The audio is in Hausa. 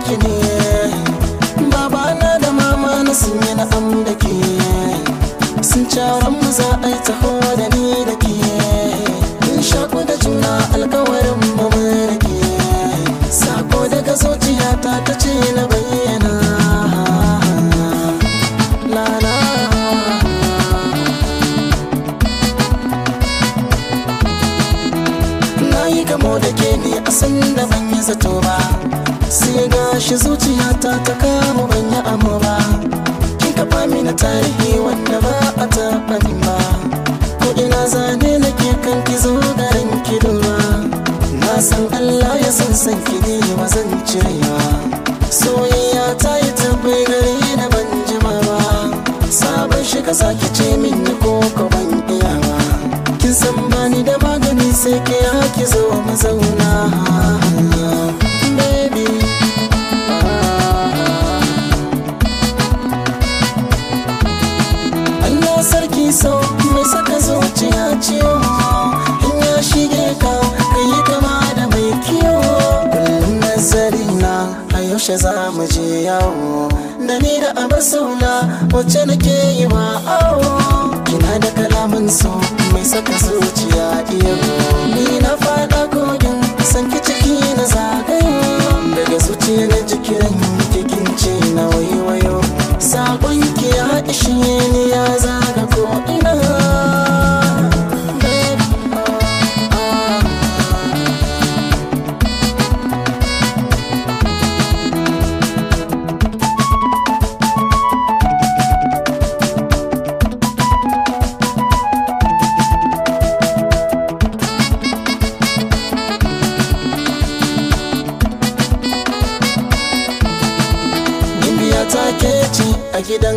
ki ne. Babana da mama na sun yi na'am da ke, sun caran mu za a yi taho da ni da ke. Mun shaku da juna alkawarin mu mun rike, sako daga zuciyata ta ce na bayyana. La la. Na yi gamo da ke ne a san da ban yi zato ba, sai gashi zuciyata ta kama ban yi amo ba. Kin kafa mini tarihi wanda ba a taɓa min ba, ko ina zane nake kan ki zo garin ki duba. Na san Allah ya san san ki ne ba zan cirewa. Soyayya ta yi tabbai gare na ban jima ba, sabon shiga zaki ce min ni ko ko ban iya ba. Kin san bani da magani sai ke ki zo mu zauna. Baby, Allah sarki so mai saka zuciya ciwo, in ya shige ka kai kama da mai kiwo. Kullum nazari na a yaushe za mu je yawo, da ni da abar sauna wacce nake yi wa awo. Kina da kalaman so mai saka zuciya iyo, ni na fada kogin san ki ciki na zagayo. Daga zuciya na jikiran kikin ce na waiwayo, sakon ki ya ishe ni ya zaga ko ina. Gimbiya ta ke ce a gidan